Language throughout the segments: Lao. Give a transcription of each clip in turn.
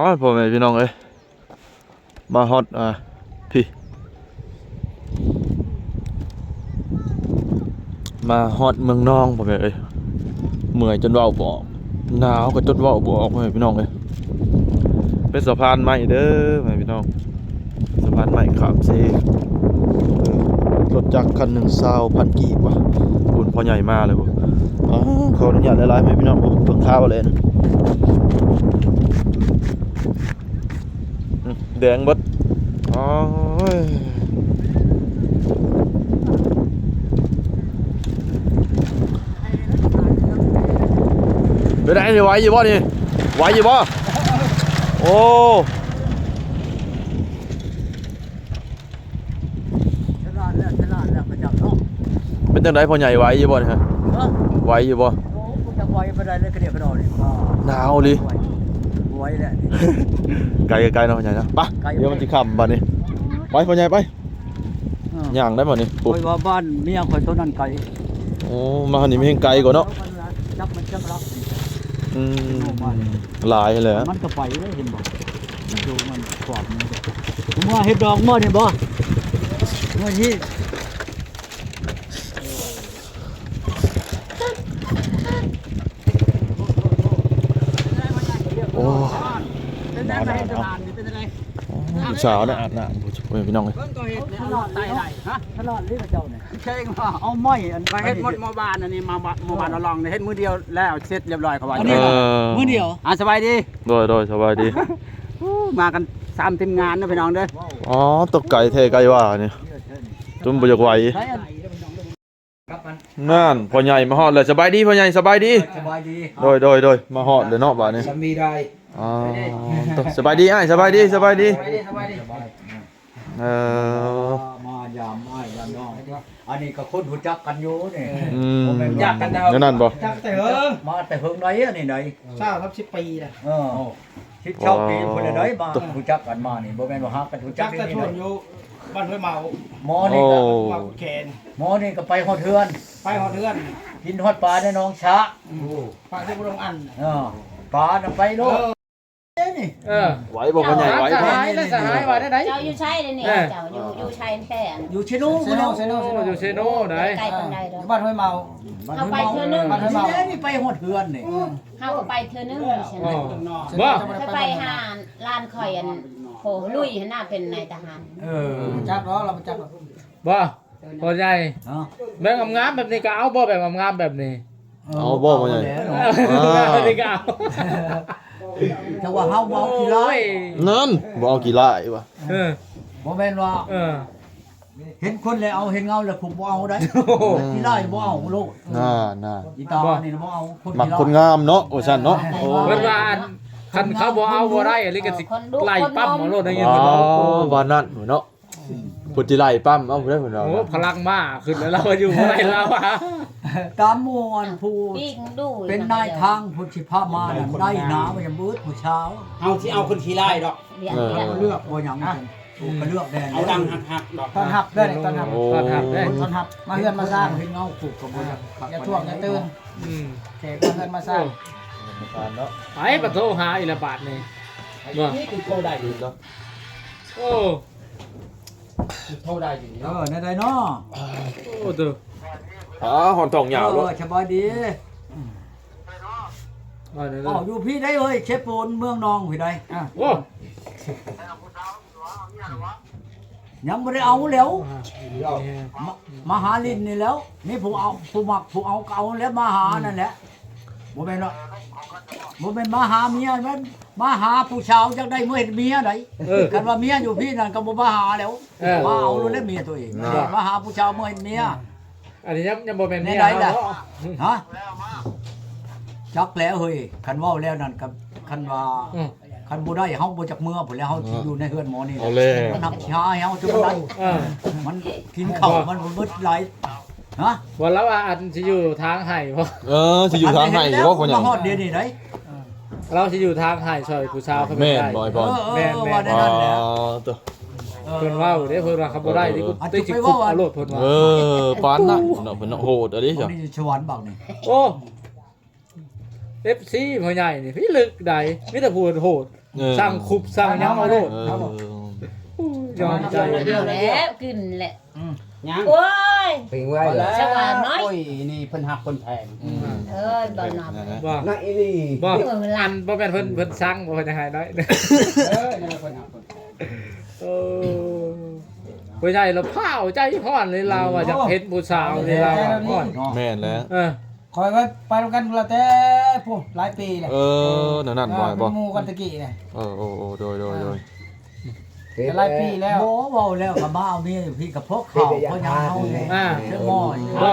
ອ້າວ ພໍ່ແມ່ພີ່ນ້ອງເອີຍ ມາຮອດ ອ່າ ພີ້ ມາຮອດເມືອງນອງ ພໍ່ແມ່ເອີຍ ເມື່ອຍຈົນເວົ້າບໍ່ອອກ ໜາວກໍຈົນເວົ້າບໍ່ອອກ ພໍ່ແມ່ພີ່ນ້ອງເອີຍ. ເປັນສະພານໄມ້ເດີ ພໍ່ແມ່ພີ່ນ້ອງ ສະພານໄມ້ຂ້າມເຊ ລົດຈັກຄັນໜຶ່ງຊາວພັນກີບວ່າ. ພຸ້ນພໍ່ໃຫຍ່ມາແລ້ວບໍ່? ອ້າ ຂໍອະນຸຍາດຫຼາຍໆ ແມ່ພີ່ນ້ອງ ໂອ້ ເບິ່ງຂາບໍ່ແລນ ອືມ ແດງເບິດ ໂອ້ຍ. ເປັນໃດນີ້ ໄຫວຢູ່ບໍ່ນີ້? ໄຫວຢູ່ບໍ່? ໂອ້ ສະຫຼາດແລ້ວ ສະຫຼາດແລ້ວ ເຂົາເຈົ້າເນາະ. ເປັນຈັ່ງໃດພໍ່ໃຫຍ່ ໄຫວຢູ່ບໍ່ນີ້? ຮະ? ໄຫວຢູ່ບໍ່? ໂອ້ ບໍ່ຈັກໄຫວປານໃດເລີຍ ກະດຽກກະດໍນີ້ ໜາວອີ່ຫຼີ ບໍ່ໄຫວແລ້ວນີ້. ໄກ ໄກເນາະພໍ່ໃຫຍ່ເນາະ ໄປ ໄກ ດຽວມັນຊິຄ່ຳບາດນີ້ ໄປພໍ່ໃຫຍ່ໄປ. ເອີ ຍ່າງໄດ້ບໍ່ນີ້? ຂ້ອຍວ່າບ້ານເມຍຂ້ອຍໂຕນັ້ນໄກ. ໂອ້ ມານີ້ແຮງໄກກວ່າເນາະ ຈັກມັນຈັກລັກ. ອືມ ຫຼາຍແຫຼະ ມັນກໍໄປເດ້ ເຫັນບໍ່? ມັນຢູ່ ມັນຂວາບ ເມື່ອເຮັດດອກເມື່ອນີ້ບໍ່? ເມື່ອທີ່ ໂອ້ ເປັນໄງ ເປັນໄງ? ໂອ້ ຜູ້ສາວໄດ້ອາບນ້ຳ ພໍ່ແມ່ພີ່ນ້ອງເອີຍ ເບິ່ງກໍເຮັດແລ້ວ ຕາຍໄດ້ ຮະ? ຕະຫຼອດເລີຍເຈົ້ານີ້ ເກັ່ງບໍ່? ເອົາໄມ້ອັນ ຂ້ອຍເຮັດໝົດໝູ່ບ້ານອັນນີ້ ມາໝູ່ບ້ານລອງໆ ເຮັດມື້ດຽວແລ້ວເສັດຮຽບຮ້ອຍ ເຂົາວ່າ. ມື້ດຽວ ອ່າ ສະບາຍດີ ໂດຍໆ ສະບາຍດີ. ໂອ້ ມາກັນສາມທີມງານເນາະ ພີ່ນ້ອງເດີ. ອໍ ຕົກໄກແທ້ ໄກວ່ານີ້ ຈົນບໍ່ຢາກໄຫວ. ນັ້ນ ພໍ່ໃຫຍ່ມາຮອດແລ້ວ ສະບາຍດີພໍ່ໃຫຍ່ ສະບາຍດີ. ສະບາຍດີ ໂດຍໆ ມາຮອດແລ້ວເນາະບາດນີ້ ສາມີໄດ້. ອໍ ສະບາຍດີອ້າຍ ສະບາຍດີ ສະບາຍດີ ສະບາຍດີ ສະບາຍດີ. ເອີ ມາຢາມອ້າຍຢາມນ້ອງ ອັນນີ້ກໍຄົນຮູ້ຈັກກັນຢູ່ນີ້. ອືມ ຮູ້ຈັກກັນແລ້ວ ແນວນັ້ນບໍ່? ຈັກແຕ່ເຫິງ ມາແຕ່ເຫິງໃດອັນນີ້ໃດ ຊາວສາມສິບປີແລ້ວ. ເອີ ສິບຊາວປີພຸ້ນແຫຼະໃດ ມາຮູ້ຈັກກັນມານີ້ ບໍ່ແມ່ນວ່າຫາກັນຮູ້ຈັກ ຈັກແຕ່ຊ່ວງຢູ່ບ້ານຫ້ວຍເມົາ ໝໍນີ້ກໍ ໂອ້ ໝໍນີ້ກໍໄປຮອດເຮືອນ ໄປຮອດເຮືອນ ກິນຮອດປາໃນໜອງຊະ. ອືມ ປາເຊໂບລົງອັນ ເອີ ປານະໄປໂລດ. ເອີ ນີ້ ເອີ ໄຫວບໍ່ພໍ່ໃຫຍ່ ໄຫວບໍ່? ສະຫາຍ ສະຫາຍວ່າແນວໃດ? ເຈົ້າຢູ່ໃສເດນີ້? ເອີ ເຈົ້າຢູ່ ຢູ່ໃສແທ້? ຢູ່ເຊໂນ ເຊໂນ ເຊໂນ ເຊໂນ ບໍ່ໄກປານໃດດອກ ຢູ່ບ້ານຫ້ວຍເມົາ. ເຮົາໄປເທື່ອໜຶ່ງ ບ້ານຫ້ວຍເມົາ ນີ້ໄປຮອດເຮືອນນີ້. ເຮົາກໍໄປເທື່ອໜຶ່ງຊັ້ນນະ. ບໍ່ ເຮົາໄປຫາຫຼານຂ້ອຍ ອັນ ໂຫ ລຸຍຫັ້ນນະ ເປັນນາຍທະຫານ. ເອີ ຈັກດອກ ລາວບໍ່ຈັກດອກ. ບໍ່ ພໍ່ໃຫຍ່ ຮະ? ແບບງາມໆແບບນີ້ກໍເອົາບໍ່? ແບບງາມໆແບບນີ້ ເອົາບໍ່ພໍ່ໃຫຍ່? ເອົາແລ້ວເນາະ ອ່າ ແບບນີ້ກໍເອົາ. ແຕ່ວ່າເຮົາບໍ່ເອົາຂີ້ຮ້າຍ. ໂອ້ຍ ນັ້ນ ບໍ່ເອົາຂີ້ຮ້າຍວ່າ. ເອີ ບໍ່ແມ່ນວ່າ ເອີ ເຫັນຄົນແລ້ວເອົາ ເຫັນເງົາແລ້ວຄຸມບໍ່ເອົາໄດ໋. ໂອ້ ຂີ້ຮ້າຍບໍ່ເອົາໂລດ. ນັ້ນໆ ອີຕານີ້ບໍ່ເອົາຄົນ ມັກຄົນງາມເນາະ ວ່າຊັ້ນເນາະ. ໂອ້ ເພິ່ນວ່າ ອັນ ຄັນເຂົາບໍ່ເອົາບໍ່ໄດ້ ອັນນີ້ກໍຊິໄລ່ປ້ຳເອົາໂລດ ໄດ້ຍິນເພິ່ນເວົ້າ. ອໍ ວ່ານັ້ນເນາະ. ອືມ ພຸດທີ່ໄລ່ປ້ຳເອົາພຸ້ນເດ້ເພິ່ນວ່າ. ໂອ້ ພະລັງມ້າຂຶ້ນແລ້ວ ລາວຢູ່ບໍ່ໄດ້ລາວວ່າ. ຕາມໝູ່ອັນຜູ້ເປັນນາຍທາງພຸດຊິພາມານັ້ນໄດ້ນາ ວ່າຢ່າເບີດຜູ້ຊາວ. ເຮົາຊິເອົາຄົນຂີ້ຮ້າຍດອກ. ເອີ ເລືອກບໍ່ຫຍັງ ອືມ ກໍເລືອກແດ່ ເອົາດັງຮັກໆດອກ. ຕ້ອນຮັບເດີ ຕ້ອນຮັບ ໂອ້ ຕ້ອນຮັບເດີ ຕ້ອນຮັບ ມາເຮືອນມາຊານ ເຫັນເງົາຜູ້ກໍບໍ່ຢາກ ຢ່າທ້ວງຢ່າຕື່ນ. ອືມ ແຂກມາເຮືອນມາຊານ ໂອ້ ເນາະ. ໄປປະໂທຫາອີກແລ້ວບາດນີ້ ນີ້ຄືໂທໄດ້ຢູ່ເນາະ. ໂອ້ ໂທໄດ້ຢູ່ນີ້ ເອີ ເນາະ ແນວໃດເນາະ? ໂອ້ ເດີ ອ່າ ຮອດທ້ອງຍາວໂລດ. ເອີ ສະບາຍດີ. ອືມ ວ່າແນວໃດ? ເອົ້າ ຢູ່ພີ້ໄດ໋ເຮີ້ຍ ເຊໂປນ ເມືອງນອງພີ້ໄດ໋. ອ່າ ໂອ້ ຍັງບໍ່ໄດ້ເອົາແລ້ວ ມາ ມາຫາຫຼິ້ນນີ້ແລ້ວ. ມີຜູ້ເອົາ ຜູ້ມັກ ຜູ້ເອົາກໍເອົາແລ້ວ ມາຫານັ້ນແຫຼະ. ບໍ່ແມ່ນວ່າ ບໍ່ແມ່ນມາຫາເມຍ ແມ່ນມາຫາຜູ້ສາວ ຢາກໄດ້ເມືອເຮັດເມຍໃດ໋. ເອີ ຄັນວ່າເມຍຢູ່ພີ້ນັ້ນກໍບໍ່ມາຫາແລ້ວ. ເອີ ມາເອົາໂລດແລ້ວເມຍຕົວເອງ ມາຫາຜູ້ສາວເມືອເຮັດເມຍ. ອັນນີ້ຍັງ ຍັງບໍ່ແມ່ນເມຍເຮົາເນາະ. ຮະ? ຈັກແລ້ວເຮີ້ຍ ຄັນເວົ້າແລ້ວນັ້ນກໍ ຄັນວ່າ ອືມ ຄັນບໍ່ໄດ້ ເຮົາບໍ່ຈັກເມືອພຸ້ນແລ້ວ ເຮົາຊິຢູ່ໃນເຮືອນໝໍນີ້. ເອົາແລ້ວ ມັນນຳຊິຫາໃຫ້ເຮົາຈົນໄດ້. ເອີ ມັນກິນເຂົ້າ ມັນບໍ່ເບິດຫຼາຍ. ຮະ? ວ່າລາວວ່າອັນຊິຢູ່ທາງໄຮ່ບໍ່? ເອີ ຊິຢູ່ທາງໄຮ່ບໍ່ ມາຮອດດຽວນີ້ໄດ໋. ລາວຊິຢູ່ທາງໃຫ້ຊ່ອຍຜູ້ສາວເຂົາ. ແມ່ນບໍ່ອ້າຍພອນ? ເອີ ແມ່ນໆ ວ່າແນວນັ້ນແຫຼະ. ອໍ ໂຕ ເອີ ເພິ່ນເວົ້າເດ້ ເພິ່ນວ່າຄັນບໍ່ໄດ້ນີ້ ເອີ ກູຕິຊິຄຸກເອົາໂລດເພິ່ນວ່າ. ເອີ ປານນັ້ນເນາະ ເພິ່ນເນາະ ໂຫດອີ່ຫຼີ. ນີ້ສະຫວັນບັກນີ້ ໂອ້ ເອັຟຊີພໍ່ໃຫຍ່ນີ້ພິລຶກໃດ໋ ມີແຕ່ຜູ້ໂຫດ. ເອີ ສັ່ງຄຸບສັ່ງຫຍັງເອົາໂລດ ເອີ ເຮົາ ໂອ້ຍ ຍອມໃຈ ເອົາແລ້ວ ກິນແຫຼະ ອືມ ຍັງ ໂອ້ຍ ເປັນໄວເລີຍ ສະຫວ່າງນ້ອຍ ໂອ້ຍ ນີ້ເພິ່ນຮັກເພິ່ນແພງ ອືມ ເອີຍ ບໍ່ນອນ ວ່າ ນະອີ່ຫຼີ ບໍ່ ເອີຍ ອັນບໍ່ແມ່ນເພິ່ນ ເພິ່ນສັ່ງບໍ່ ເພິ່ນຈະໃຫ້ນ້ອຍ ເອີຍ ນັ້ນແຫຼະເພິ່ນຮັກເພິ່ນແພງ ໂອ້ ຜູ້ໃຫຍ່ລະພ້າວໃຈຮ້ອນເລີຍລາວວ່າ ໂອ້ ຢາກເຫັນຜູ້ສາວເລີຍລາວວ່າ ໂອ້ຍ ຮ້ອນ ແມ່ນແລ້ວ ເອີ ຂ້ອຍວ່າໄປນຳກັນພຸ້ນລະແຕ່ພຸ້ນຫຼາຍປີແລ້ວ ເອີ ແນວນັ້ນ ເອີ ບໍ່ ເປັນໝູ່ກັນຕະກີ້ນະ ເອີ ໂອ້ ໂອ້ ໂດຍ ໂດຍ ໂດຍ ເອີ ແຕ່ຫຼາຍປີແລ້ວ ບໍ່ ເວົ້າແລ້ວກໍມາເອົາເມຍຢູ່ພີ້ ກໍເພາະເຂົາ ເພາະຫຍັງເຮົາແຫຼະ ອ່າ ເລື່ອງໝໍ ບໍ່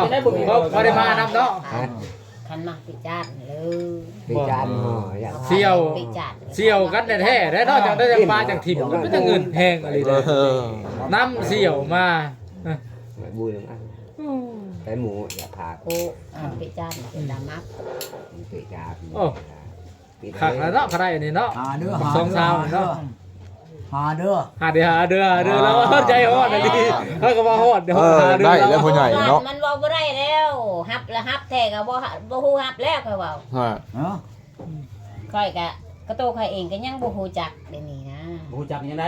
ບໍ່ ບໍ່ໄດ້ມານຳເນາະ ຮະ ຄັນມັກໄປຈ້ານເລີຍ ໄປຈ້ານ ບໍ່ ເຮົາຢາກ ສ່ຽວ ໄປຈ້ານ ສ່ຽວກັນແທ້ໆເດ້ເນາະ ຈັ່ງໄດ້ຈັ່ງປາຈັ່ງຖິ້ມ ມັນເປັນຕາເງິນແຮງອີ່ຫຼີເດ້ ເອີ ນຳສ່ຽວມາ ເອີ ບຸນ ອືມ ໄປໝູ່ ຢ່າພາ ໂອ້ ເປັນຈານເປັນດາມັກ ເປັນຈານ ໂອ້ ຄັກແລ້ວເນາະ ກະໄດ້ອັນນີ້ເນາະ ຫາເດີ ສອງສາວເນາະ ຫາເດີ ຫາເດີ ຫາເດີ ຫາເດີ ເອີ ແລ້ວໃຈຮ້ອນອີ່ຫຼີ ເຮົາກໍວ່າຮ້ອນ ເອີ ຫາເດີ ໄດ້ແລ້ວ ຜູ້ໃຫຍ່ເນາະ ມັນເວົ້າບໍ່ໄດ້ແລ້ວ ຮັບລະຮັບແທ້ກໍບໍ່ ບໍ່ຮູ້ຮັບແລ້ວ ຂ້ອຍເວົ້າ ຮະ ຂ້ອຍກະ ກະໂຕຂ້ອຍເອງກໍຍັງບໍ່ຮູ້ຈັກດຽວນີ້ນະ ບໍ່ຮູ້ຈັກຫຍັງໃດ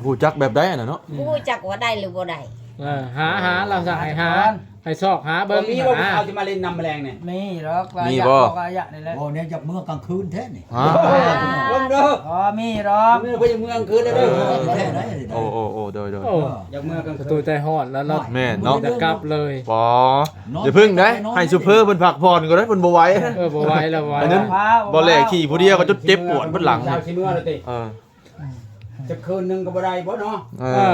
ຮູ້ຈັກແບບໃດຫັ້ນນະເນາະ ບໍ່ຮູ້ຈັກວ່າໄດ້ຫຼືບໍ່ໄດ້ ເອີ ຫາ ຫາ ລາວສັ່ງໃຫ້ຫາ ໃຫ້ຊອກຫາເບິ່ງ ມີບໍ່ຜູ້ສາວຊິມາຫຼິ້ນນຳມື້ແລງນີ້ ມີດອກ ມີບໍ່ ລະຍະ ລະຍະນີ້ແຫຼະ ບໍ່ແນວຈັກເມືອກາງຄືນແທ້ນີ້ ຮະ ເບິ່ງເດີ ອໍ ມີດອກ ມີເພິ່ນເມືອກາງຄືນແລ້ວເດີ ແທ້ໃດ ໂອ້ ໂອ້ ໂອ້ ໂດຍ ໂດຍ ໂອ້ ຢາກເມືອກາງຄືນ ໂຕໃຈຮ້ອນແລ້ວເນາະ ແມ່ນເນາະ ຢາກກັບເລີຍ ບໍ່ ຢ່າເພິ່ງໃດ ໃຫ້ຊຸບເພີເພິ່ນພັກຜ່ອນກ່ອນເດ້ ເພິ່ນບໍ່ໄຫວ ເອີ ບໍ່ໄຫວແລ້ວ ບໍ່ໄຫວ ອັນນັ້ນ ບໍ່ແຫຼະຂີ່ຜູ້ດຽວກໍຈົນເຈັບປວດເບິດຫຼັງ ຊິເມືອແລ້ວຕິ ເອີ ຈັກຄືນໜຶ່ງກໍບໍ່ໄດ້ບໍ່ເນາະ ເອີ ເອີ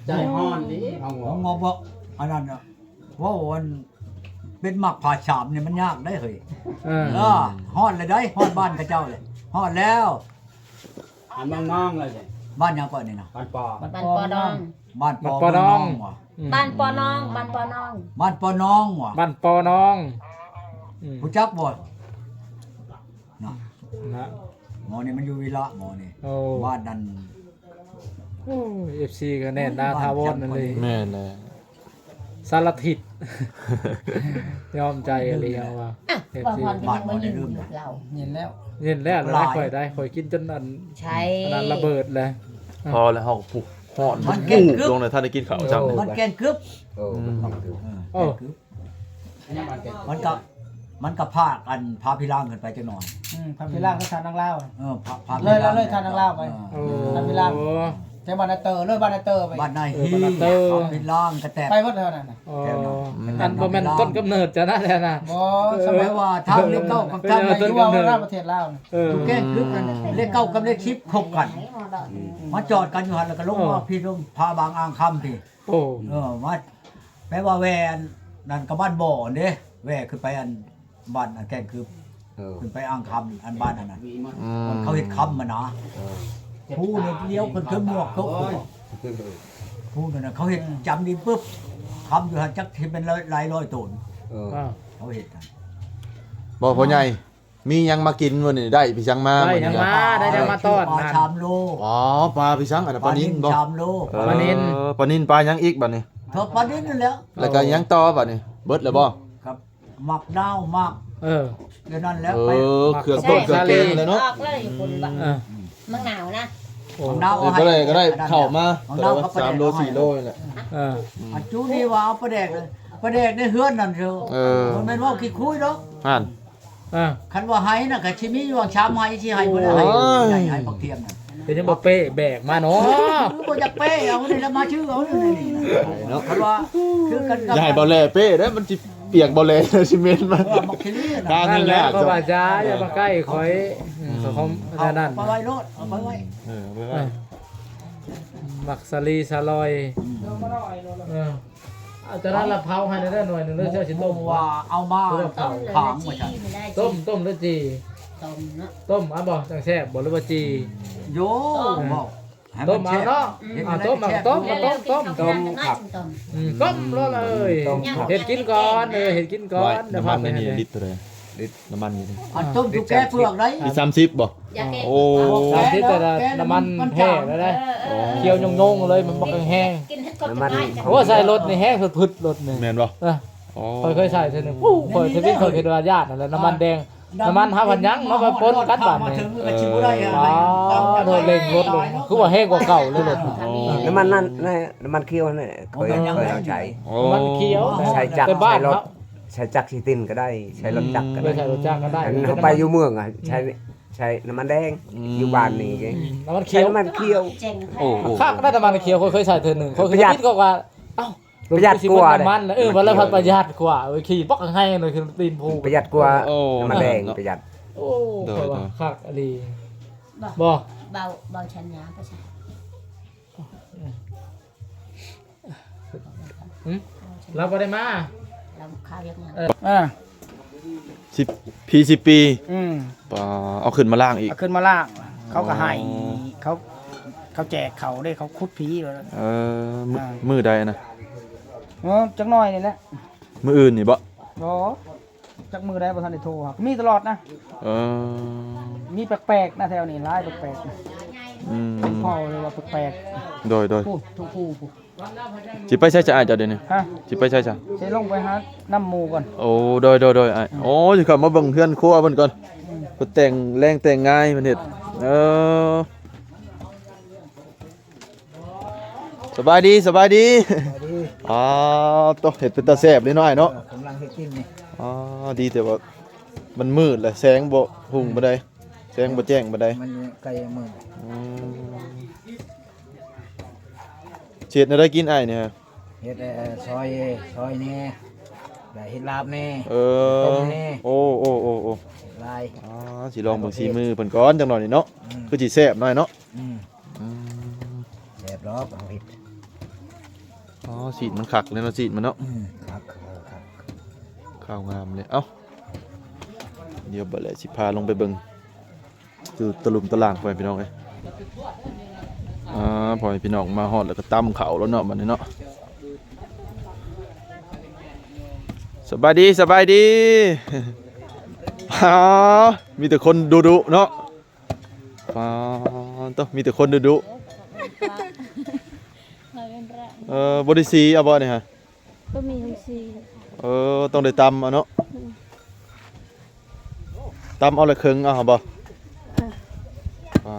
ໃຈຮ້ອນນີ້ເຮົາ ເຮົາບໍ່ ອັນນັ້ນນະ ເວົ້າອັນ ເປັນມັກພາສາມນີ້ມັນຍາກໄດ໋ເຮີ້ຍ ເອີ ເອີ ຮອດແລ້ວໄດ໋ ຮອດບ້ານເຂົາເຈົ້າແລ້ວ ຮອດແລ້ວ ອັນເມືອງນອງແລ້ວ ບ້ານຫຍັງເກາະນີ້ນະ ບ້ານປໍ ບ້ານປໍນອງ ບ້ານປໍ ບ້ານປໍນອງ ອືມ ບ້ານປໍນອງ ບ້ານປໍນອງ ບ້ານປໍນອງຫວາ ບ້ານປໍນອງ ອືມ ຮູ້ຈັກບໍ່? ນະ ນະ ໝໍນີ້ມັນຢູ່ວິລະ ໝໍນີ້ ໂອ້ ບ້ານນັ້ນ ໂອ້ຍ ເອັຟຊີກໍແໜ້ນໜາຖາວອນນັ້ນເລີຍ ແມ່ນແຫຼະ ສາລະທິດ ຍອມໃຈອີ່ຫຼີເຮົາວ່າ ອ່ະ ເອັຟຊີ ບໍ່ພອນກໍຍັງບໍ່ຍິນເລົ່າ ຍິນແລ້ວ ຍິນແລ້ວ ຫຼາຍ ຂ້ອຍໄດ້ ຂ້ອຍກິນຈົນອັນ ໃຊ່ ອັນນັ້ນລະເບີດແລ້ວ ພໍແລ້ວ ເຮົາຜູ້ຮ້ອນ ມັນແກ່ງກຶບ ລງໃນທ່ານໄດ້ກິນເຂົ້າ ໂອ້ ຈ້ຳ ມັນແກ່ງກຶບ ເອີ ອືມ ມັນແກ່ງກຶບ ເອີ ໂອ້ ແກ່ງກຶບ ມັນກໍ ມັນກໍພາກອັນພາພິລາງຂຶ້ນໄປຈັກໜ່ອຍ ອືມ ພາພິລາງກໍທ່ານາງລາວ ເອີ ພາ ພາພິລາງ ເລີຍ ເລີຍທ່ານາງລາວໄປ ເອີ ໂອ້ ທ່ານພິລາງ ໂອ້ ແຕ່ບ້ານນາເຕີ ເລີຍບ້ານນາເຕີໄປ ບ້ານນາ ເອີ ຮີ ບ້ານນາເຕີ ພາພິລາງກະແຕກ ໄປເບິດແຖວນັ້ນນະ ໂອ້ ແຖວນັ້ນ ອັນບໍ່ແມ່ນຕົ້ນກຳເນີດຈາກນັ້ນແຫຼະນະ ບໍ່ ສະໄໝວ່າທາງເລກເກົ້າກັບທາງ ເອີ ຕົ້ນກຳເນີດ ຢູ່ວ່າປະເທດລາວນະ ເອີ ຢູ່ແກ້ງຄຶບນັ້ນ ເລກເກົ້າກັບເລກສິບຄົບກັນ ອືມ ມາຈອດກັນຢູ່ຫັ້ນ ແລ້ວກໍລົງມາ ເອີ ພີ້ ລົງພາບາງອ່າງຄຳພີ້ ໂອ້ ເອີ ມາ ແປວ່າແວ່ອັນນັ້ນກໍບ້ານບໍ່ຫັ້ນເດ້ ແວ່ຂຶ້ນໄປອັນບ້ານອັນແກ່ງຄຶບ ເອີ ຂຶ້ນໄປອ່າງຄຳ ອັນບ້ານອັນນັ້ນ ອືມ ເຂົາເຮັດຄຳຫັ້ນນະ ເອີ ພູນີ້ລ້ຽວຂຶ້ນເທິງໝວກຕົກ ເອີ ພູນັ້ນນະ ເຂົາເຮັດຈຳດິນປຶບ ຄຳຢູ່ຫັ້ນຈັກຊິເປັນຫຼາຍ ຫຼາຍຮ້ອຍໂຕນ ເອີ ອ່າ ເຂົາເຮັດຫັ້ນ ບໍ່ ພໍ່ໃຫຍ່ ມີຫຍັງມາກິນມື້ນີ້ ໄດ້ພີ່ສັງມາ ໄດ້ຫຍັງມາ ມື້ນີ້ນະ ໄດ້ຫຍັງມາຕ້ອນ ປາສາມໂລ ອໍ ປາພີ່ສັງ ອັນນັ້ນປານິນບໍ່ ປານິນສາມໂລ ເອີ ປານິນ ປານິນ ປາຫຍັງອີກບັດນີ້ ເທົ່າປານິນນັ້ນແຫຼະ ແລ້ວກໍຫຍັງຕໍ່ບັດນີ້ ເບິດແລ້ວບໍ່ ກັບໝາກນາວ ໝາກ ເອີ ດຽວນັ້ນແຫຼະ ເອີ ໄປ ເຄື່ອງຕົ້ນເຄື່ອງແກງແລ້ວເນາະ ອອກເລີຍຢູ່ພຸ້ນບັດ ເອີ ໝາກນາວນະ ໂອ້ ໝາກນາວເອົາໃຫ້ ກໍໄດ້ ກໍໄດ້ເຂົ້າມາ ໝາກນາວກໍໄປ ສາມໂລສີ່ໂລນີ້ແຫຼະ ເອີ ອືມ ອັນຈູນີ້ວ່າເອົາປາແດກ ປາແດກໃນເຮືອນນັ້ນເດີ ເອີ ບໍ່ແມ່ນເວົ້າຂີ້ຄຸຍດອກ ຫັ້ນ ອ່າ ຄັນວ່າໄຮ່ນະ ກໍຊິມີຢູ່ສາມໄຮ່ ສີ່ໄຮ່ ບໍ່ໄດ້ໄຮ່ ໂອ້ຍ ໃຫຍ່ ໄຮ່ບັກທຽມນະ ເປັນຫຍັງບໍ່ເປ້ແບກມາເນາະ ຄືບໍ່ຢາກເປ້ ເອົານີ້ລະມາຊື່ ເອົານີ້ ເນາະ ຄັນວ່າຄືກັນກັບ ຢ່າໃຫ້ເບົາແຫຼເປ້ເດີ້ ມັນຊິປຽກເບົາແຫຼຊິເໝັນມາ ເອີ ບັກຂີ້ລີ້ນະ ທາງນີ້ຍາກ ເຈົ້າ ເຈົ້າວ່າຢ່າ ຢ່າມາໃກ້ຂ້ອຍ ອືມ ເອີ ເຂົາ ເຂົາ ເອົານັ້ນ ເອົາໄປໄວ້ໂລດ ເອົາໄປໄວ້ ເອີ ເອົາໄປໄວ້ ໝາກສາລີສາລອຍ ອືມ ເອີ ເອົາ ຈາກນັ້ນລະເຜົາໃຫ້ແດ່ເດີ້ ໜ່ວຍໜຶ່ງເດີ້ ເຈົ້າຊິຕົ້ມ ວ່າເອົາມາຂາງໄວ້ຊັ້ນ ຕົ້ມ ຕົ້ມຫຼືຈີ່ ຕົ້ມເນາະ ຕົ້ມເອົາບໍ່ ຈັ່ງແຊບບໍ່ ຫຼືວ່າຈີ່ ໂຍ ເວົ້າໃຫ້ມັນແຊບ ຕົ້ມເອົາເນາະ ເຮັດໃຫ້ມັນແຊບ ອືມ ອ່າ ຕົ້ມເອົາ ຕົ້ມ ຕົ້ມ ຕົ້ມ ອືມ ຕົ້ມໂລດເລີຍ ຕົ້ມ ເຮັດກິນກ່ອນ ເອີ ເຮັດກິນກ່ອນ ນ້ຳມັນໃນນີ້ລິດເທົ່າໃດ? ລິດ ນ້ຳມັນນີ້ ອັນຕົ້ມຢູ່ແກເປືອກໄດ໋ ລິດສາມສິບບໍ່? ໂອ້ ສາມສິບ ແຕ່ນ້ຳມັນແພງແລ້ວນະ ເອີ ເອີ ຂຽວຍົງໆເລີຍ ມັນບໍ່ແຮງ ກິນໃຫ້ຄົນ ນ້ຳມັນ ໂອ້ ໃສ່ລົດນີ້ແຮງສຸດໆ ລົດນີ້ ແມ່ນບໍ່? ເອີ ຂ້ອຍເຄີຍໃສ່ເທື່ອໜຶ່ງ ໂອ້ ຂ້ອຍທະວິດ ຂ້ອຍຄິດວ່າຢ້ານຫັ້ນແຫຼະ ນ້ຳມັນແດງ ນ້ຳມັນເຮົາພັດຍັງເນາະ ໄປປົນກັນບາດນີ້ ເອີ ໂດດເລັ່ງລົດລົງ ຄືວ່າແຮງກວ່າເກົ່າເລີຍລົດ ໂອ້ ນ້ຳມັນນັ້ນ ນ້ຳມັນຂຽວນັ້ນ ເຄີຍ ເຄີຍເອົາໃຊ້ ໂອ້ ນ້ຳມັນຂຽວ ໃຊ້ຈັກ ໃຊ້ລົດ ໃຊ້ຈັກຊິຕິນກໍໄດ້ ໃຊ້ລົດຈັກກໍໄດ້ ໃຊ້ລົດຈັກກໍໄດ້ ອັນເຮົາໄປຢູ່ເມືອງອະ ໃຊ້ ໃຊ້ນ້ຳມັນແດງ ອືມ ຢູ່ບ້ານນີ້ ອືມ ນ້ຳມັນຂຽວ ໃຊ້ນ້ຳມັນຂຽວ ໂອ້ ຄັກໄດ໋ ນ້ຳມັນຂຽວ ຂ້ອຍເຄີຍໃຊ້ເທື່ອໜຶ່ງ ຂ້ອຍເຄີຍຄິດ ປະຢັດ ກໍວ່າ ເອົ້າ ປະຢັດກວ່າ ມັນ ເອີ ມັນລະພັດປະຢັດກວ່າ ເອີ ຂີ່ບັກແຮງເລີຍ ຕີນພູ ປະຢັດກວ່າ ໂອ້ ນ້ຳແດງ ປະຢັດ ໂອ້ ໂດຍ ຂ້ອຍວ່າ ໂດຍ ຄັກອີ່ຫຼີ ບໍ່ ບໍ່ ເບົາ ເບົາ ເບົາ ສັນຍາ ປະຊາ ຫຶ ລາວບໍ່ໄດ້ມາ ລາວຄາວຽກງານ ເອີ ອ່າ ສິບ ຜີສິບປີ ອືມ ປາ ເອົາຂຶ້ນມາລ້າງອີກ ເອົາຂຶ້ນມາລ້າງ ເຂົາກໍໃຫ້ ອໍ ເຂົາ ເຂົາແຈກເຂົາເດ້ ເຂົາຂຸດຜີ ເອີ ມື້ ອ່າ ມື້ໃດນະ ເອີ ຈັກໜ້ອຍນີ້ແຫຼະ ມື້ອື່ນນີ້ບໍ? ບໍ່ ຈັກມື້ໃດບໍ່ທັນໄດ້ໂທຫາ ມີຕະຫຼອດນະ ເອີ ມີແປກໆນະ ແຖວນີ້ຫຼາຍແປກໆ ອືມ ເຂົາເລີຍວ່າແປກໆ ໂດຍໆ ຜູ້ ທຸກຜູ້ ຜູ້ ຊິໄປໃສຈະອ້າຍເຈົ້າດຽວນີ້? ຮະ? ຊິໄປໃສຊະ? ຊິລົງໄປຫານຳໝູ່ກ່ອນ ໂອ້ ໂດຍໆໆ ອ້າຍ ອືມ ໂອ້ ຊິເຂົ້າມາເບິ່ງເຮືອນຄົວເພິ່ນກ່ອນ ອືມ ເພິ່ນແຕ່ງແລງແຕ່ງງ່າຍເພິ່ນເຮັດ ເອີ ສະບາຍດີ ສະບາຍດີ ສະບາຍດີ ອໍ ໂຕ ເຮັດເປັນຕາແຊບເລີຍເນາະ ອ້າຍເນາະ ເອີ ກຳລັງເຮັດກິນນີ້ ອໍ ດີແຕ່ວ່າມັນມືດແຫຼະ ແສງບໍ່ຮຸ່ງປານໃດ ແສງບໍ່ແຈ້ງປານໃດ ມັນໃກ້ມືດ ອືມ ຊິເຮັດແນວໃດກິນອ້າຍນີ້? ເຮັດ ເອີ ຊອຍ ຊອຍແດ່ ແລ້ວເຮັດລາບແດ່ ເອີ ຕົ້ມແດ່ ໂອ້ ໂອ້ ໂອ້ ໂອ້ ເຮັດຫຼາຍ ອໍ ຊິລອງເບິ່ງສີມືເພິ່ນກ່ອນຈັກໜ້ອຍນີ້ເນາະ ອືມ ຄືຊິແຊບໜ້ອຍເນາະ ອືມ ອືມ ແຊບດອກເຮົາເຮັດ ອໍ ສີນມັນຄັກເລີຍເນາະ ສີນມັນເນາະ ອືມ ຄັກ ເອີ ຄັກ ຂາວງາມເລີຍ ເອົ້າ ດຽວບັດແລ້ວຊິພາລົງໄປເບິ່ງ ຢູ່ຕະຫຼຸມຕະລ່າງ ພໍ່ແມ່ພີ່ນ້ອງເອີຍ ອ່າ ພໍ່ແມ່ພີ່ນ້ອງມາຮອດແລ້ວກໍຕຳເຂົ້າແລ້ວເນາະ ບັດນີ້ເນາະ ສະບາຍດີ ສະບາຍດີ ອ້າວ ມີແຕ່ຄົນດຸໆເນາະ ປ້າດໂທ້ ມີແຕ່ຄົນດຸໆ ເອີ ບໍ່ໄດ້ສີເອົາບໍ່ນີ້ຮະ? ບໍ່ມີຫົງສີ ເອີ ຕ້ອງໄດ້ຕຳເອົາເນາະ ອືມ ຕຳເອົາລະເຄິ່ງເອົາບໍ່? ເອີ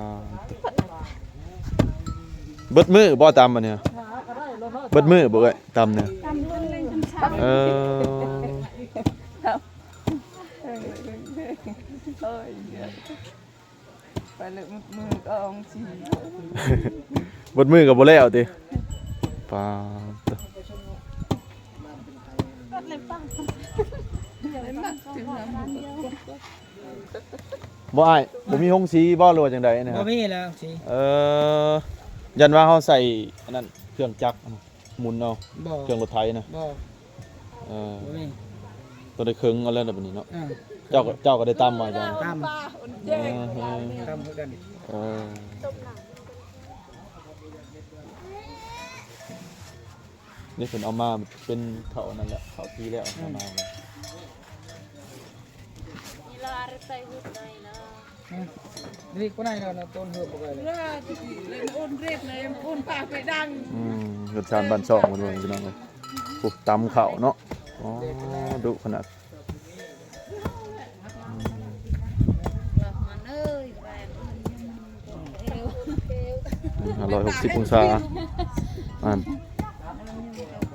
ປາດ ເບິດມື້ບໍ່ຕຳອັນນີ້? ເບິດມື້ບໍ່ເອື້ອຍຕຳນີ້? ຕຳມື້ໜຶ່ງ ເອີ ໂອ້ຍ ໄປເລີຍ ມື້ ມື້ກໍອອງສີ ເບິດມື້ກໍບໍ່ແລ້ວຕິ? ປາດ ບໍ່ອ້າຍ ບໍ່ມີໂຮງສີບໍ່ ຫຼືວ່າຈັ່ງໃດນະ? ບໍ່ມີແລ້ວສີ ເອີ ຢ້ານວ່າເຮົາໃສ່ອັນນັ້ນ ເຄື່ອງຈັກ ໝູນເອົາ ບໍ່ ເຄື່ອງລົດໄຖນະ ບໍ່ ເອີ ບໍ່ມີ ຕ້ອງໄດ້ເຄິ່ງເອົາແລ້ວບັດນີ້ເນາະ ເອີ ເຈົ້າກໍ ເຈົ້າກໍໄດ້ຕຳບໍ່ອາຈານ? ຕຳ ເອີ ຕຳຄືກັນ ເອີ ນີ້ເພິ່ນເອົາມາເປັນເຂົ້າອັນນັ້ນແຫຼະ ເຂົ້າທີ່ແລ້ວ ອືມ ເອົາມາ ອືມ ນີ້ກໍໄດ້ແລ້ວນະ ຕົ້ນເຮືອບໍ່ໄກເລີຍ ເອີ ເລີຍໂອນເລັບເລີຍ ໂອນປາກໄປດັງ ອືມ ເຮືອນຊານບ້ານຊ່ອງເພິ່ນວ່າ ພີ່ນ້ອງເອີຍ ໂອ້ ຕຳເຂົ້າເນາະ ອໍ ດຸຂະໜາດ ອືມ ຫ້າຮ້ອຍຫົກສິບອົງສາ ອັນ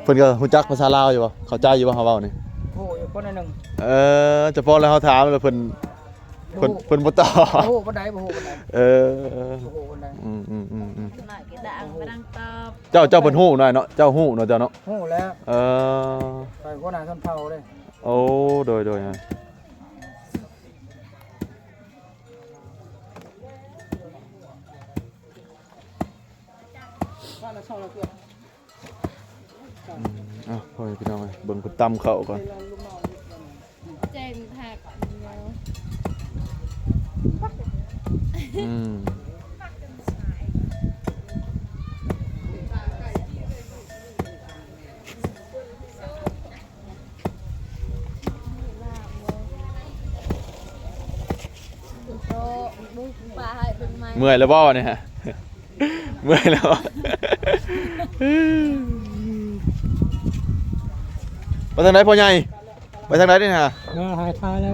ເພິ່ນກໍຮູ້ຈັກພາສາລາວຢູ່ບໍ່? ເຂົ້າໃຈຢູ່ບໍ່ເຮົາເວົ້ານີ້? ຮູ້ຢູ່ຄົນໜຶ່ງ ເອີ ຈະພໍແລ້ວເຮົາຖາມແລ້ວເພິ່ນ ເພິ່ນ ບໍ່ຮູ້ ເພິ່ນບໍ່ຕອບ ບໍ່ຮູ້ປານໃດ ບໍ່ຮູ້ປານໃດ ເອີ ບໍ່ຮູ້ປານໃດ ອືມໆໆໆ ເຈົ້າ ເຈົ້າເພິ່ນຮູ້ໜ້ອຍເນາະ ເຈົ້າຮູ້ເນາະ ເຈົ້າເນາະ ຮູ້ແລ້ວ ເອີ ຂ້ອຍຫົວໜ້າຊົນເຜົ່າເດ້ ໂອ້ ໂດຍໆ ອືມ ເອົາ ພໍ່ແມ່ພີ່ນ້ອງເອີຍ ເບິ່ງເພິ່ນຕຳເຂົ້າກ່ອນ ແຈ້ງຜັກ ອືມ ເມື່ອຍແລ້ວບໍ່ນີ້? ເມື່ອຍແລ້ວ ໄປທາງໃດພໍ່ໃຫຍ່? ໄປທາງໃດນີ້ນະ? ເອີ ຫາຍທາງແລ້ວ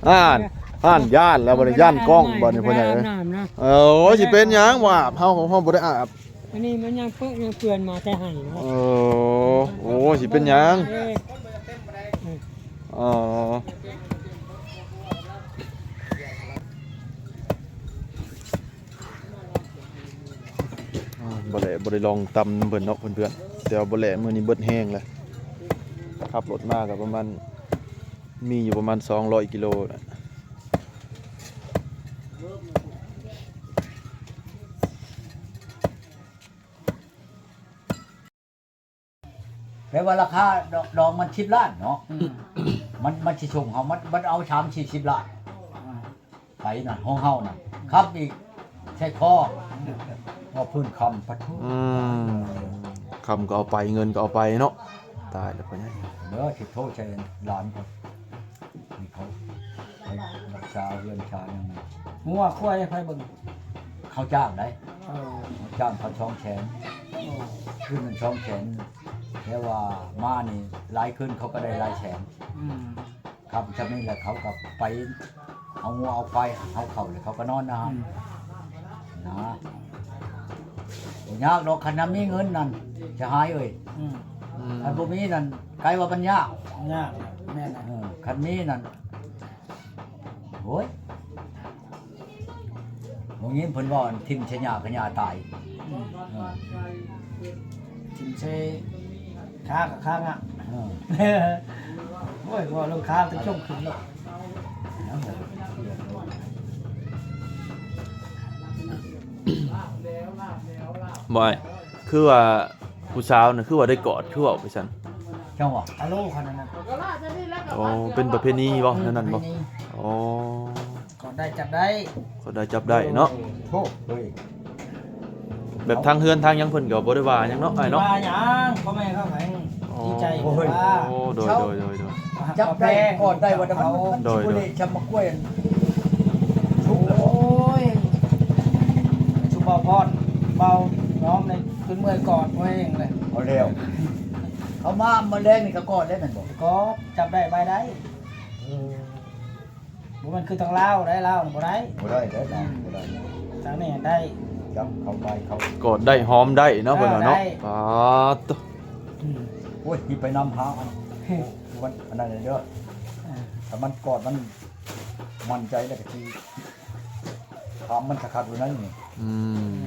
ອ່ານ ຢ້ານ ຢ້ານແລ້ວ ບໍ່ໄດ້ຢ້ານກ້ອງ ບໍ່ໄດ້ ບັດນີ້ພໍ່ໃຫຍ່ເອີຍ ອາບນ້ຳນະ ເອີ ໂອ້ຍ ຊິເປັນຫຍັງວ່າອາບ ເຮົາ ເຮົາບໍ່ໄດ້ອາບ ອັນນີ້ມັນຍັງເປື້ອນ ຍັງເປື້ອນມາແຕ່ໄຮ່ເນາະ ເອີ ໂອ້ຍ ຊິເປັນຫຍັງ ເອີ ເອີ ອ່າ ບໍ່ແຫຼະ ບໍ່ໄດ້ລອງຕຳນຳເພິ່ນເນາະເພື່ອນໆ ແຕ່ວ່າບໍ່ແຫຼະມື້ນີ້ເບິດແຮງແລ້ວ ຂັບລົດມາກໍປະມານ ມີຢູ່ປະມານສອງຮ້ອຍກິໂລແຫຼະ. ແປວ່າລາຄາດອກ ດອກມັນສິບລ້ານເນາະ ອືມ ມັນ ມັນຊິສົ່ງເຮົາ ມັນ ມັນເອົາສາມສີ່ສິບລ້ານ ອ່າ ໄປນັ້ນ ຂອງເຮົານັ້ນ ຂັບອີກໃສ່ຄໍ ວ່າພື້ນຄຳ ປະໂທ ອືມ ຄຳກໍເອົາໄປ ເງິນກໍເອົາໄປເນາະ ຕາຍແລ້ວພໍ່ໃຫຍ່ ເດີ ຊິໂທໃສ່ຫຼານກ່ອນ ນີ້ເຂົາ ເຂົາຮັກສາເຮືອນຊານຫຍັງ ງົວຄວາຍໃຜເບິ່ງ ເຂົາຈ້າງໄດ໋ ເອີ ເຂົາຈ້າງເຂົາສອງແສນ ໂອ້ ຄືນໜຶ່ງສອງແສນ ແຕ່ວ່າມານີ້ຫຼາຍຄືນເຂົາກໍໄດ້ຫຼາຍແສນ ອືມ ຄ່ຳຊ່ຳນີ້ແຫຼະ ເຂົາກໍໄປເອົາງົວເອົາຄວາຍເອົາເຂົ້າ ແລ້ວເຂົາກໍນອນນະ ອືມ ນະ ບໍ່ຍາກດອກ ຄັນນະມີເງິນນັ້ນ ສະຫາຍເອີຍ ອືມ ຄັນບໍ່ມີນັ້ນ ກາຍວ່າມັນຍາກ ຍາກ ແມ່ນນະ ເອີ ຄັນມີນັ້ນ ໂອ້ຍ ບໍ່ຍິນເພິ່ນເວົ້າ ອັນຖິ້ມໃສ່ຫຍ້າກໍຫຍ້າຕາຍ ອືມ ເອີ ຖິ້ມໃສ່ຄາກໍຄາງະ ເອີ ໂອ້ຍ ເວົ້າເລື່ອງຄາຈະຈົ່ງຂຶ້ນໂລດ ບໍ່ອ້າຍ ຄືວ່າຜູ້ສາວນະ ຄືວ່າໄດ້ກອດ ຄືເວົ້າໄປຊັ້ນ ຈັ່ງຫວະ ອາໂລຂະໜາດນັ້ນ ໂອ້ ເປັນປະເພນີບໍ່ ແນວນັ້ນບໍ່ ປະເພນີ ໂອ້ ກອດໄດ້ຈັບໄດ້ ກອດໄດ້ຈັບໄດ້ເນາະ ໂອ້ ໂທດເອີຍ ແບບທາງເຮືອນທາງຫຍັງເພິ່ນກໍບໍ່ໄດ້ວ່າຫຍັງເນາະ ອ້າຍເນາະ ວ່າຫຍັງ ພໍ່ແມ່ເຂົາກໍດີໃຈ ໂອ້ຍ ວ່າ ໂອ້ ໂດຍ ໂດຍ ໂດຍ ໂດຍ ຈັບໄດ້ກອດໄດ້ວ່າ ແຕ່ມັນ ໂດຍ ຊິບໍ່ເລະ ໂດຍ ຊຳໝາກກ້ວຍອັນ ສຸກແລ້ວບໍ່ ໂອ້ຍ ຊຸມເບົາພອນ ເບົາຍອມໃນ ຂຶ້ນເມື່ອຍກອດຕົວເອງເລີຍ ເອົາແລ້ວ ເຂົາມາມື້ແລງນີ້ກໍກອດແລ້ວແມ່ນບໍ່ ກອດ ຈັບໄດ້ບາຍໄດ້ ເອີ ບໍ່ແມ່ນຄືທາງລາວໄດ໋ ລາວບໍ່ໄດ້ ບໍ່ໄດ້ເດ້ ອືມ ບໍ່ໄດ້ ທາງນີ້ໄດ້ ຈັບເຂົ້າໄປເຂົາ ກອດໄດ້ຫອມໄດ້ເນາະ ເອີ ເພິ່ນວ່າເນາະ ໄດ້ ປາດໂທ້ ອືມ ໂອ້ຍ ຊິໄປນຳຫາ ອັນ ອັນນັ້ນເດີ ເອີ ຖ້າມັນກອດມັນໝັ້ນໃຈແລ້ວກໍຊິຖາມມັນຄັກໆຢູ່ນັ້ນນີ້ ອືມ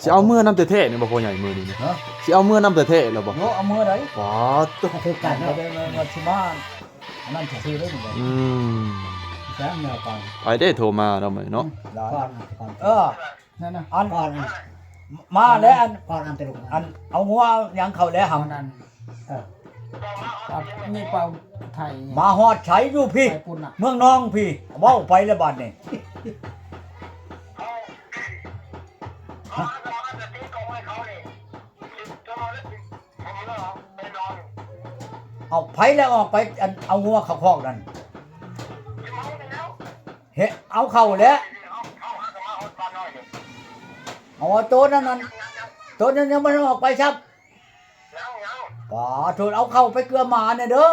ຊິເອົາເມືອນຳແທ້ໆນີ້ບໍ່ ພໍ່ໃຫຍ່ມື້ນີ້ນະ ຮະ ຊິເອົາເມືອນຳແທ້ໆແລ້ວບໍ່ ໂອ້ ເອົາເມືອໄດ້ ປາດໂທ້ ຄືກັນເນາະ ບໍ່ໄດ້ວ່າຊິມາ ອັນນັ້ນຊື່ໆເດ້ນີ້ ອືມ ແຊມແນວກັນ ໃຜເດ້ໂທມາເນາະ ມື້ນີ້ເນາະ ຫຼາຍ ເອີ ນັ້ນນະ ອັນ ມາແລ້ວ ອັນ ອັນເອົາງົວຫຍັງເຂົ້າແລ້ວຫຳ ອັນນັ້ນ ເອີ ອັນນີ້ເປົ່າໄທ ມາຮອດໃສຢູ່ພີ້ ໄປພຸ້ນນະ ເມືອງນອງພີ້ ເວົ້າໄປແລ້ວບາດນີ້ ເອົາ ໃຜແລ້ວອອກໄປ ອັນ ເອົາງົວເຂົ້າຄອກນັ້ນ ເຮັດ ເອົາເຂົ້າແລ້ວ ເອົາ ໂຕນັ້ນ ອັນ ໂຕນັ້ນຍັງບໍ່ທັນອອກໄປຊ້ຳ ປາໂທດ ເອົາເຂົ້າໄປເກືອໝາແດ່ເດີ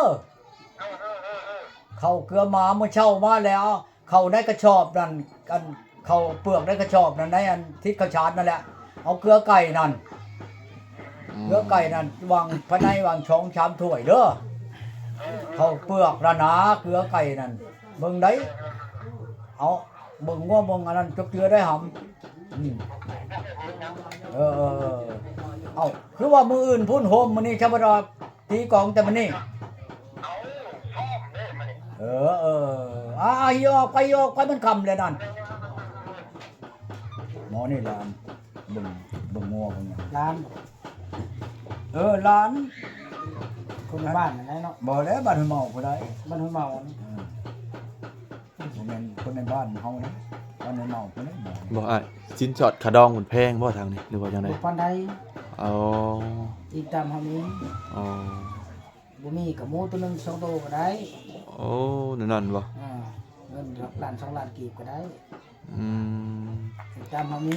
ເອີ ເອີ ເອີ ເອີ ເຂົ້າເກືອໝາ ມື້ເຊົ້າມາແລ້ວ ເຂົ້າໃນກະສອບນັ້ນ ອັນ ເຂົ້າເປືອກໃນກະສອບນັ້ນ ໃນອັນທິດເຂົ້າສານນັ້ນແຫຼະ ເອົາເກືອໄກ່ນັ້ນ ອືມ ເກືອໄກ່ນັ້ນ ວາງພາຍໃນ ວາງສອງສາມຖ້ວຍເດີ ເຂົ້າເປືອກນັ້ນນາ ເກືອໄກ່ນັ້ນ ເບິ່ງໄດ ເອົາ ເບິ່ງງົວເບິ່ງອັນນັ້ນ ຈົບເທື່ອໄດ້ຫຳ ອືມ ເອີ ເອີ ເອີ ເອົ້າ ຄືວ່າມື້ອື່ນພຸ້ນໂຮມ ມື້ນີ້ທຳມະດາ ຕີກອງແຕ່ມື້ນີ້ ເອີ ເອີ ອ່າ ຫິ້ວອອກໄປ ຫິ້ວອອກໄປ ມັນຄ່ຳແລ້ວນັ້ນ ໝໍນີ້ລານ ເບິ່ງ ເບິ່ງງົວເບິ່ງຫຍັງ ຫຼານ ເອີ ຫຼານ ຄົນໃນບ້ານນັ້ນແຫຼະເນາະ ບໍ່ແລ້ວ ບ້ານຫ້ວຍເມົາຜູ້ໃດ ບ້ານຫ້ວຍເມົາ ເອີ ບໍ່ແມ່ນຄົນໃນບ້ານເຮົານະ ບ້ານໃນເມົາພຸ້ນນະ ບໍ່ອ້າຍ ສິນສອດຄ່າດອງມັນແພງບໍ່ທາງນີ້ ຫຼືວ່າຈັ່ງໃດ ບໍ່ປານໃດ ອໍ ອີງຕາມເຮົາມີ ອໍ ບໍ່ມີກໍໝູໂຕໜຶ່ງສອງໂຕກໍໄດ້ ໂອ້ ແນວນັ້ນບໍ່ ອ່າ ເງິນຫຼັກລ້ານສອງລ້ານກີບກໍໄດ້ ອືມ ອີງຕາມເຮົາມີ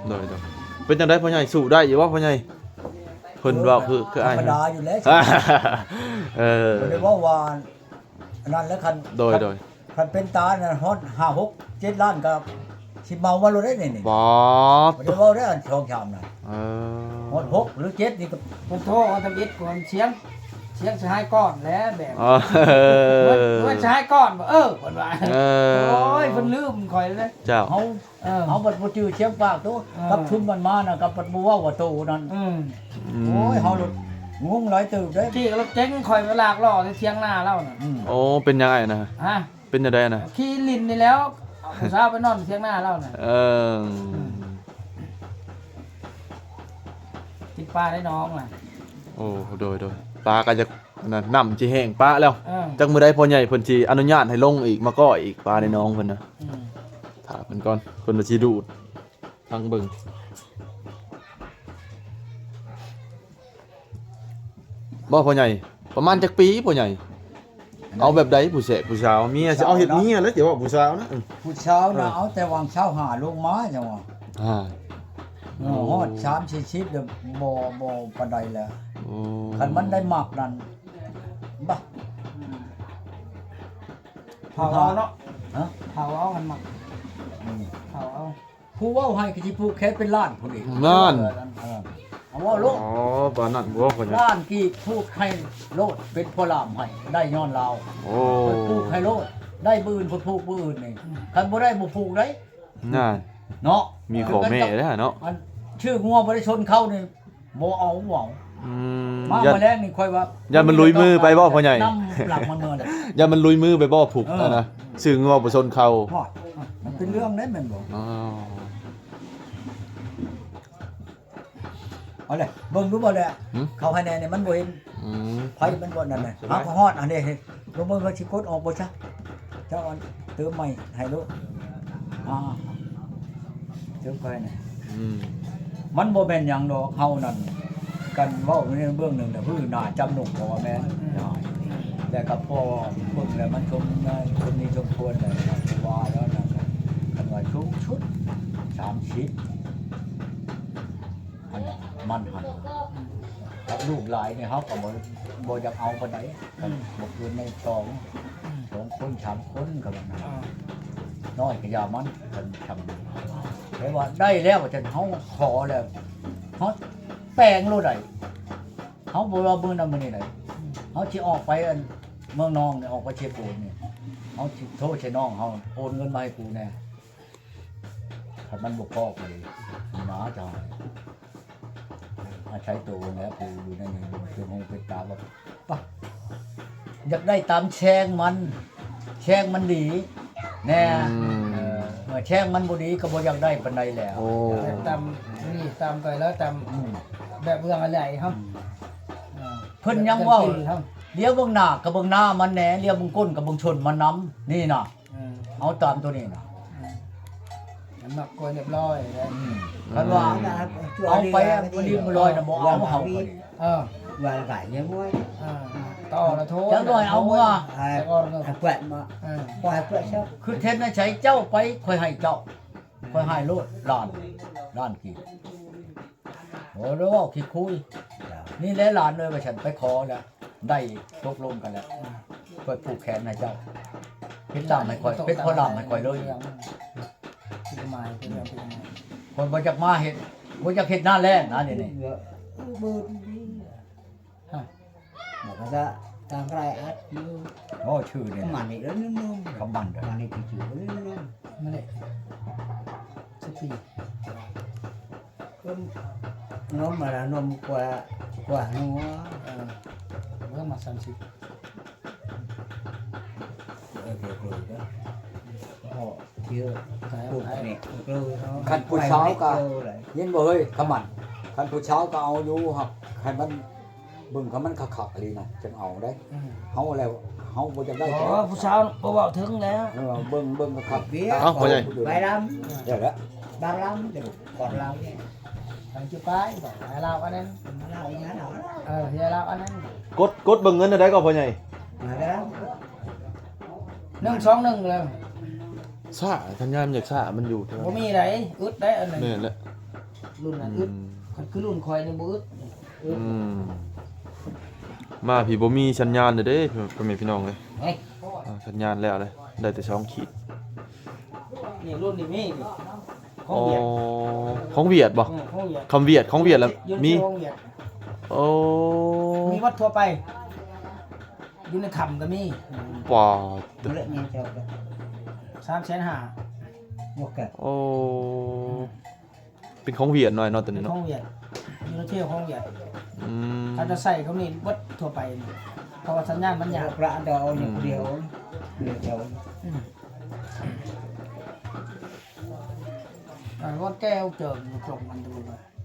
ໂດຍ ໂດຍ ເປັນຈັ່ງໃດພໍ່ໃຫຍ່ ສູ້ໄດ້ຢູ່ບໍ່ພໍ່ໃຫຍ່ ເພິ່ນເວົ້າຄື ຄືອ້າຍ ທຳມະດາຢູ່ແລ້ວ ເອີ ບໍ່ໄດ້ເວົ້າວ່າ ອັນນັ້ນແຫຼະ ຄັນ ໂດຍ ຄັນ ໂດຍ ຄັນເປັນຕານະ ຮອດຫ້າ ຫົກ ເຈັດລ້ານກໍຊິເໝົາມາໂລດເດ້ນີ້. ບໍ່ ບໍ່ໄດ້ເວົ້າເດ້ ອັນສອງສາມນະ. ເອີ ຮອດຫົກ ຫຼື ເຈັດນີ້ກໍ ເພິ່ນໂທເອົາທຳອິດກ່ອນ ສຽງ ສຽງສະຫາຍກ່ອນແຫຼະແບບ. ເອີ ເພິ່ນ ເພິ່ນສະຫາຍກ່ອນບໍ່ ເອີ ເພິ່ນວ່າ. ເອີ ໂອ້ຍ ເພິ່ນລືມຂ້ອຍເລີຍ. ເຈົ້າ ເຮົາ ເອີ ເຮົາບັດບໍ່ຈື່ສຽງປາກໂຕ ເອີ ກັບຊຸມມັນມານະ ກັບບັດບໍ່ເວົ້າວ່າໂຕນັ້ນ. ອືມ ອືມ ໂອ້ຍ ເຮົາລົດງົງຫຼາຍເຕີບເດ້. ຂີ່ລົດເກັງຂ້ອຍໄປລາກລໍ້ທີ່ຖຽງນາລາວນະ. ອືມ ໂອ້ ເປັນຫຍັງອ້າຍນະ? ຮະ? ເປັນຈັ່ງໃດນະ? ຂີ່ຫຼິ້ນນີ້ແລ້ວ ເອົາຜູ້ສາວໄປນອນຖຽງນາລາວນະ. ເອີ ອືມ ກິນປາໃນໜອງນະ. ໂອ້ ໂດຍ ໂດຍ ປາກໍຢາກ ອັນນັ້ນ ນ້ຳຊິແຫ້ງປະແລ້ວ. ເອີ ຈັກມື້ໃດພໍ່ໃຫຍ່ເພິ່ນຊິອະນຸຍາດໃຫ້ລົງອີກ ມາກໍອີກ ປາໃນໜອງເພິ່ນນະ. ອືມ ຖ້າເພິ່ນກ່ອນ ເພິ່ນວ່າຊິດູດ ຟັງເບິ່ງ. ບໍ່ ພໍ່ໃຫຍ່ ປະມານຈັກປີພໍ່ໃຫຍ່? ເອົາແບບໃດ ຜູ້ແຊະຜູ້ສາວ? ເມຍຊິເອົາເຮັດເມຍແລ້ວ ຈະເວົ້າຜູ້ສາວນະ. ເອີ ຜູ້ສາວນະ ເອີ ເອົາແຕ່ຫວ່າງຊາວຫ້າລົງມາ ຈັ່ງວ່າ. ຮອດສາມສີ່ສິບແລ້ວ ບໍ່ ບໍ່ປານໃດແລ້ວ. ໂອ້ ຄັນມັນໄດ້ມັກນັ້ນ ບະ ເຜົາເອົາເນາະ. ຮະ? ເຜົາເອົາ ຄັນມັກ. ອືມ ເຜົາເອົາ. ຜູ້ເວົ້າໃຫ້ກໍຊິຜູກແຂນເປັນລ້ານພຸ້ນອີກ. ນັ້ນ ເອີ ເອົາເວົ້າໂລດ. ອໍ ປານນັ້ນບໍ່? ລ້ານກີບຜູກໃຫ້ໂລດ ເປັນພໍ່ລ່າມໃຫ້ ໄດ້ຍ້ອນລາວ. ໂອ້ ຜູກໃຫ້ໂລດ ໄດ້ມື້ອື່ນ ຜູກມື້ອື່ນນີ້. ອືມ ຄັນບໍ່ໄດ້ບໍ່ຜູກໃດ໋. ນັ້ນ ເນາະ ມີຂໍ້ແມ້ເດ້ເນາະ. ອັນ ຊື້ງົວບໍ່ໄດ້ຊົນເຂົານີ້ ບໍ່ເອົາ ບໍ່ເອົາ. ອືມ ມາ ຢ້ານ ມື້ແລງນີ້ຂ້ອຍວ່າ ຢ້ານມັນລຸຍມືໄປບໍ່ພໍ່ໃຫຍ່? ນຳຫຼັງມັນເມືອນ ຢ້ານມັນລຸຍມືໄປບໍ່ຜູກ. ເອີ ອັນນະ ຊື້ງົວບໍ່ຊົນເຂົາ. ຮອດ ມັນເປັນເລື່ອງເດ້ແມ່ນບໍ່? ອໍ ເອົາແຫຼະ ເບິ່ງດູບໍ່ແຫຼະ. ຫືມ ເຂົາໃຫ້ແດ່ນີ້ມັນບໍ່ເຫັນ. ອືມ ໄຟມັນບໍ່ນັ້ນນະ. ເອົາ ກໍຮອດອັນນີ້ ເບິ່ງວ່າຊິກົດອອກບໍ່ຊະ. ເຈົ້າອັນເຕີມໃໝ່ໃຫ້ໂລດ. ອ່າ ເຕີມໄປນະ. ອືມ ມັນບໍ່ແມ່ນຫຍັງດອກ ເຮົານັ້ນ ກັນເວົ້າໃນເບື້ອງໜຶ່ງນະ ຄືໜ້າຈຳນົກກໍວ່າແມ່ນ. ອືມ ແລ້ວກໍພໍເບິ່ງແລ້ວມັນສົມ ສົມນີ້ສົມຄວນແລ້ວ ວ່າແລ້ວນະ ຄັນວ່າສູງສຸດສາມສິບ ອັນມັນຫັ້ນ ອືມ ກັບລູກຫຼາຍນີ້ ເຮົາກໍບໍ່ ບໍ່ຢາກເອົາປານໃດ. ອືມ ບໍ່ເກີນໃນສອງ ອືມ ສອງຄົນສາມຄົນກໍວ່ານັ້ນ. ອ່າ ນ້ອຍກໍຢ່າມັນ ຄັນຊ່ຳ ແຕ່ວ່າໄດ້ແລ້ວ ວ່າຊັ້ນ ເຮົາຂໍແລ້ວ ເຮົາແປງໂລດໄດ໋. ເຮົາບໍ່ວ່າມື້ນັ້ນມື້ນີ້ໃດ໋ ອືມ ເຮົາຊິອອກໄປອັນເມືອງນອງນີ້ ອອກໄປເຊໂປນນີ້ ເຮົາຊິໂທໃສ່ນ້ອງເຮົາ ໂອນເງິນມາໃຫ້ກູແດ່. ຄັນມັນບໍ່ພໍກໍດີ ໜາຈະອາໄສໂຕຫັ້ນແຫຼະ ຜູ້ຢູ່ໃນນີ້ເປັນຫູເປັນຕາ ວ່າປະ ຢາກໄດ້ຕາມແຊງມັນ ແຊງມັນດີແດ່. ອືມ ເອີ ເມື່ອແຊງມັນບໍ່ດີກໍບໍ່ຢາກໄດ້ປານໃດແລ້ວ. ໂອ້ ຕາມນີ້ ຕາມໄປແລ້ວ ຕາມ ອືມ ແບບເບື້ອງອາໄລເຮົາ. ອືມ ເອີ ເພິ່ນຍັງເວົ້າ ດຽວເບິ່ງໜ້າກໍເບິ່ງໜ້າມັນແດ່ ດຽວເບິ່ງກົ້ນກໍເບິ່ງສົ້ນມັນນຳ ນີ້ນະ. ອືມ ເອົາຕາມໂຕນີ້ນະ. ອືມ ມັນມັກກວນຮຽບຮ້ອຍເດ້. ອືມ ຄັນວ່າເອົາໄປບໍລິມລອຍນະ ບໍ່ເອົາເຮົາກໍດີ. ເອີ ວ່າລະກາຍຍັງງວຍ. ອ່າ ຕໍ່ລະໂທ ຈັກໜ້ອຍເອົາເມືອ ໃຫ້ ໃຫ້ເພິ່ນມາ ເອີ ບໍ່ໃຫ້ເພິ່ນຊະ. ຄືເທັດໃນໃສເຈົ້າໄປ ຂ້ອຍໃຫ້ເຈົ້າ ຂ້ອຍໃຫ້ໂລດລ້ານ ລ້ານກີບ. ໂອ້ ລະເວົ້າຂີ້ຄຸຍ. ນີ້ແຫຼະຫຼານເອີຍ ວ່າຊັ້ນ ໄປຂໍແລ້ວ ໄດ້ຕົກລົງກັນແລ້ວ ຂ້ອຍຜູກແຂນໃຫ້ເຈົ້າ ເປັນລ່າມໃຫ້ຂ້ອຍ ເປັນພໍ່ລ່າມໃຫ້ຂ້ອຍເລີຍ. ຂ້ອຍບໍ່ຢາກມາເຮັດ ບໍ່ຢາກເຮັດນາແລ້ງນະ ດຽວນີ້. ຮະ ມັນກໍຈະຕ່າງກະໄດ້ອັດຢູ່. ໂອ້ ຊື່ນີ້ ກຳມັນອີກແລ້ວ ໜຶ່ງ ກຳມັນ ກຳມັນອີກ ຊື່ ໜຶ່ງ ມາເລີຍ ສະປີ ເອີ ນົມມາລະ ນົມກວ່າ ກວ່າຫົວ. ເອີ ເລີ່ມມາສາມສິບ. ເອີ ເດີ ເດີ ເດີ ເອີ ເດີ ເດີ ຄັນຜູ້ສາວກໍ ຍິນບໍ່ເຮີ້ຍ ຄຳໝັ້ນ ຄັນຜູ້ສາວກໍເອົາຢູ່ ຫາກໃຫ້ມັນເບິ່ງ ຄັນມັນຄັກໆອີ່ຫຼີນະ ຈຶ່ງເອົາໄດ້. ອືມ ເຮົາແລ້ວ ເຮົາບໍ່ຢາກໄດ້. ບໍ່ ຜູ້ສາວບໍ່ເວົ້າເຖິງແລ້ວ. ເອີ ເບິ່ງ ເບິ່ງຄັກໆ. ເອົາ ພໍ່ໃຫຍ່ ໃບລຳ ເດ້ແຫຼະ ບາງລຳ ກ່ອນລຳນີ້ ທາງຈຸປາຍ ບອກໃຫ້ລາວອັນນັ້ນ ລາວອີຫຍັງ ເອີ ໃຫ້ລາວອັນນັ້ນ. ກົດ ກົດເບິ່ງເງິນໄດ້ກໍພໍ່ໃຫຍ່ ໜຶ່ງສອງໜຶ່ງແລ້ວ. ຊ້າ ສັນຍານມັນຢາກຊ້າ ມັນຢູ່ ບໍ່ມີໃດ ອຶດໄດ໋ອັນນັ້ນ. ແມ່ນແຫຼະ ລຸ້ນນັ້ນອຶດ. ອືມ ຄັນຄືລຸ້ນຂ້ອຍນີ້ບໍ່ອຶດ. ອືມ ມາພີ້ບໍ່ມີສັນຍານເດ້ ພໍ່ແມ່ພີ່ນ້ອງເອີຍ. ເອີ ສັນຍານແລ້ວເດ້. ໄດ້ແຕ່ສອງຂີດ. ນີ້ລຸ້ນນີ້ມີນີ້ ຂອງ ອໍ ຫວຽດ ຂອງຫວຽດບໍ່? ເອີ ຂອງຫວຽດ ຄຳຫວຽດ ຂອງຫວຽດລະ ຢູ່ໃນ ມີ ຂອງຫວຽດ. ໂອ້ ມີວັດທົ່ວໄປ ຢູ່ໃນຖ້ຳກໍມີ. ປາດ ເລະແມ່ນເຈົ້າກໍ ສາມແສນຫ້າ ບໍ່ແກ່ ໂອ້ ເປັນຂອງຫວຽດໜ້ອຍເນາະ ຕົວນີ້ເນາະ ຂອງຫວຽດ ຢູ່ໃນເທວຂອງຫວຽດ. ອືມ ຄັນຈະໃຊ້ກໍມີວັດທົ່ວໄປ ເພາະວ່າສັນຍານມັນຍາກ. ພະດາວນີ້ຜູ້ດຽວ ເດີເຈົ້າ ອືມ ອ່າ ວັດແກ້ວເຈີມ ຕົກມັນຕົກ